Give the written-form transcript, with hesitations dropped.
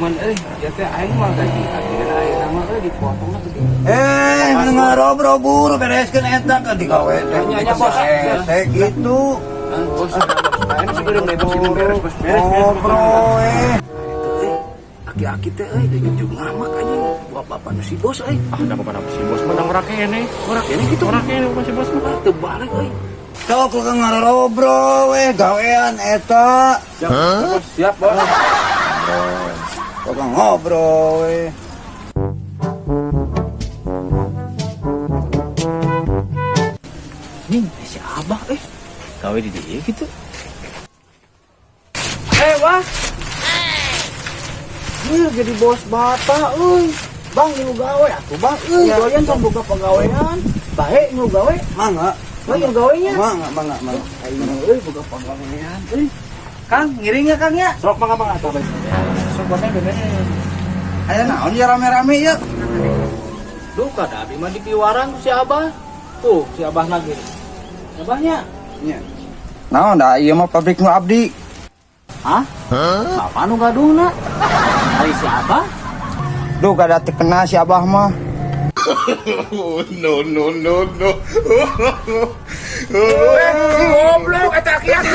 Man euy, ya teh aing mah gaji akhirnya aing mah euy dipotongna gede. Eh, ngobrol buru bereskeun eta ke digawe teh. Nya, nya, bos. Hese gitu. Ah, bos, aing sih udah bos ini beres bos, beres beres. Ngobrol eh. Euy, aki-aki teh euy jujuk ngamak anjing. Gua bapak nu si bos euy. Ah, da bapak si bos mah da ngora keneh. Ngora keneh gitu. Ngora keneh bapak si bos mah. Ah, teu balik euy. Sok lu ngarobrol we gawean eta. Siap, bos, siap bos. Sok ngobrol we. Ning, si Abah eh. Gawe di dieu gitu. Eh, wah. Ih, jadi bos bata euy. Bang, nu gawe atuh bang euy, doyan kan boga pagawean. Bae nu gawe, Mangga. bae nu gawenya. Mangga, mangga, mangga. Aing euy boga pagawean euy. Kang, ngiring ya Kang ya? Sok mangga mangga atuh. Sok bae bener. Aya naon ya rame-rame ya? Duh, kada abi mah dipiwarang ku si Abah. Tuh, si Abah lagi. Abahnya. Nya. Naon da ieu mah pabrik nu abdi. Hah? Bapak nu gaduhna? Ari si Abah? Duh kada teu kena si Abah mah. No, no, no, no. Goblok eta aki-aki.